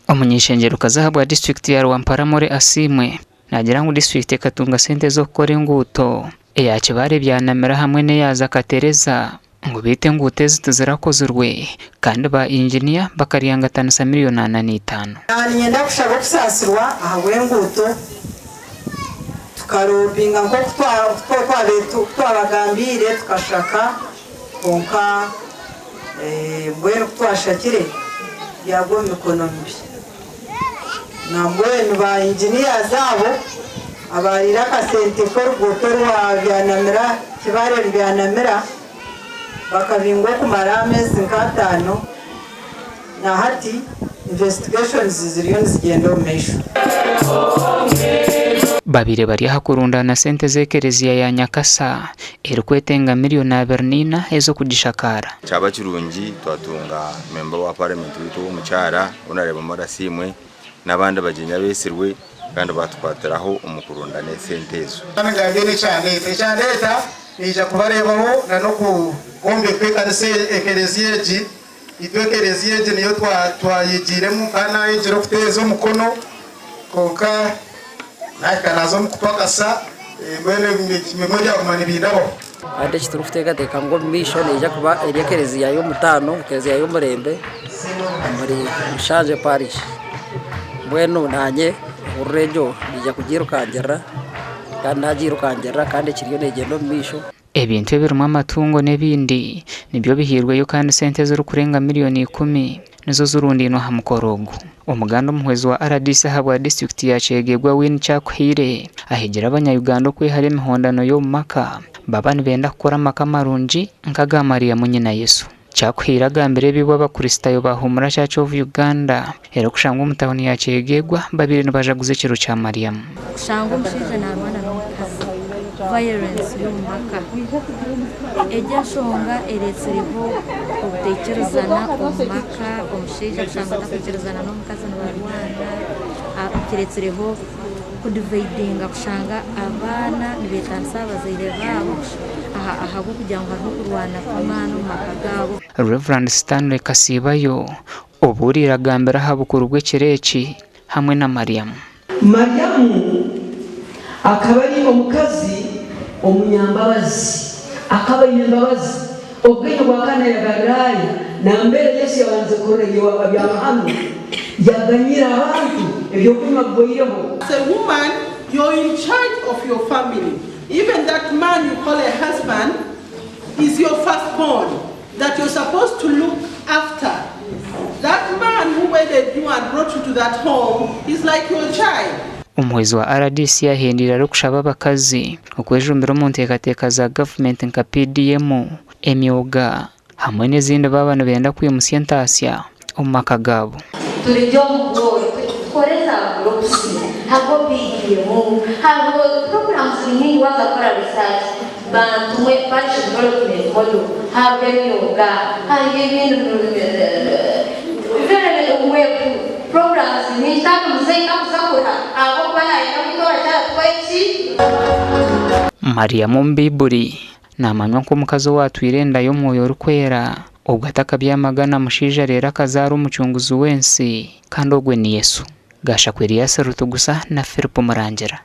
Omuny'eishengyerokazi ahabwa disiturikiti ya Rwampara Mary Asiimwe naagira ngu disiturikiti ekatunga sente z'okukora enguuto eya Kibaale Byanamira hamwe n'eya Zakatereza ngu beitu enguuto ezi tizirakozirwe kandi ba inginiya bakaryangatanisa miriyoni 45. Niinyenda kushaba okusaasirwa ahabw'enguuto tukarobinga nk'oku twabagambiire tukashaka kwonka mbwenu ku twashakire byagwa omu mikono mibi. Nambwenu ba engineers abo abariire akasente k'oruguuto orwa Byanamira Kibaale Byanamira bakabingwa okumara ameezi nk'ataano na hati investigations ziriyo nizigyenda omu maisho. Babaire bari aha kurundaana sente z'ekereziya ya Nyakasa erikwetenga miriyoni 24 ez'okugishakaara. Kyaba kirungi twatunga memba wa paramenti waitu ow'omukyara ou nareeba Murasiimwe n'abandi bagyenyi abeetsirwe kandi baatukwatiraho omu kurundana esente ezo. Kandi ngambye n'ekyandeeta. Ekyandeeta naija kubareebaho na n'okwombeka ekanisa ekereziya egi. Itwe ekereziya egi niyo twayegiiremu kandi nayegyire okuteeza omukono kwonka nahika naaza omu kupakasa mbwenu ebimwe byaguma nibindabaho. Kandi eki turikuteekateeka ngu omu maisho neija kuba eri ekereziya y'omutaano, ekereziya y'omurembe omuri Mushanje Parish. Mbwenu naanye ehururu egyo niinyija kugiirukangirira kandi naagiirukangirira kandi ekiriyo neegyenda omu maisho. Ebintu ebirimu amatungo n'ebindi nibyo bihairweyo kandi sente ezirikurenga miriyoni ikumi nizo zirundainwe aha mukoro ogu. Omuganda omuhwezi wa rdc ahabwa disiturikiti ya Kyegegwa Winnie Kyakuhaire ahigire abanya-Uganda okwehara emihondano y'omu maka baaba nibenda kukora amaka marungi nk'aga Mariamu nyina Yesu. Kyakuhaire agambire ebi obu Abakristaayo ba Humura Church of Uganda erikushangwa omu tauni ya Kyegegwa babaire nibajaguza ekiro kya Mariamu. Kushanga omushaija naarwana n'omukazi, violence y'omu maka. Egyo enshonga ereetsireho obutaikirizana omu maka, omushaija kushanga atarikwikirizana n'omukazi nibarwana, kireetsireho kudivaidinga kushanga abaana nibeetaanisa aha bazaire baabo ahabw'okugira ngu hariho okurwana kw'amaani omu maka gaabo. Rev. Stanley Kasiibayo obuuriire agambire aha bukuru bw'ekiro eki hamwe na Mariamu. Mariamu akaba ari omukazi omunyambabazi. Akaba aine embabazi. Obugenyi bwa Kana ya Galiraaya nambere Yesu yabandize kukorera ebyamahano, yaganyira abantu ebyokunywa bihoireho. As a woman you're in charge of your family even that man you call a husband is your first born that you're supposed to look after that man who wedded you and brought you to that home is like your child. Omuhwezi wa rdc ahendeire arikushaba abakazi okwejumbira omu nteekateeka za gavumenti nka PDM, emyoga hamwe n'ezindi baaba nibenda kwimutsya entaasya omu maka gaabo. Turi omu bworo, tukore za groups, hariho PDM, hariho programs nyingi waaza kukora research bantu mwe parish development model, hariho emyoga, hariho ebindi programs nyingi kandi muzeeyi takuza kuruha ahabw'okuba naayenda ngu itwe abakyara tukore ki? Mariamu omu Baibuli naamanywa nk'omukazi owaatwire enda y'omwoyo orikwera obwo atakabyamaga na mushaija reero akazaara omucunguzi w'ensi kandi ogwe ni Yesu. Gashakwa Elias Rutugusa na Philip Murangira.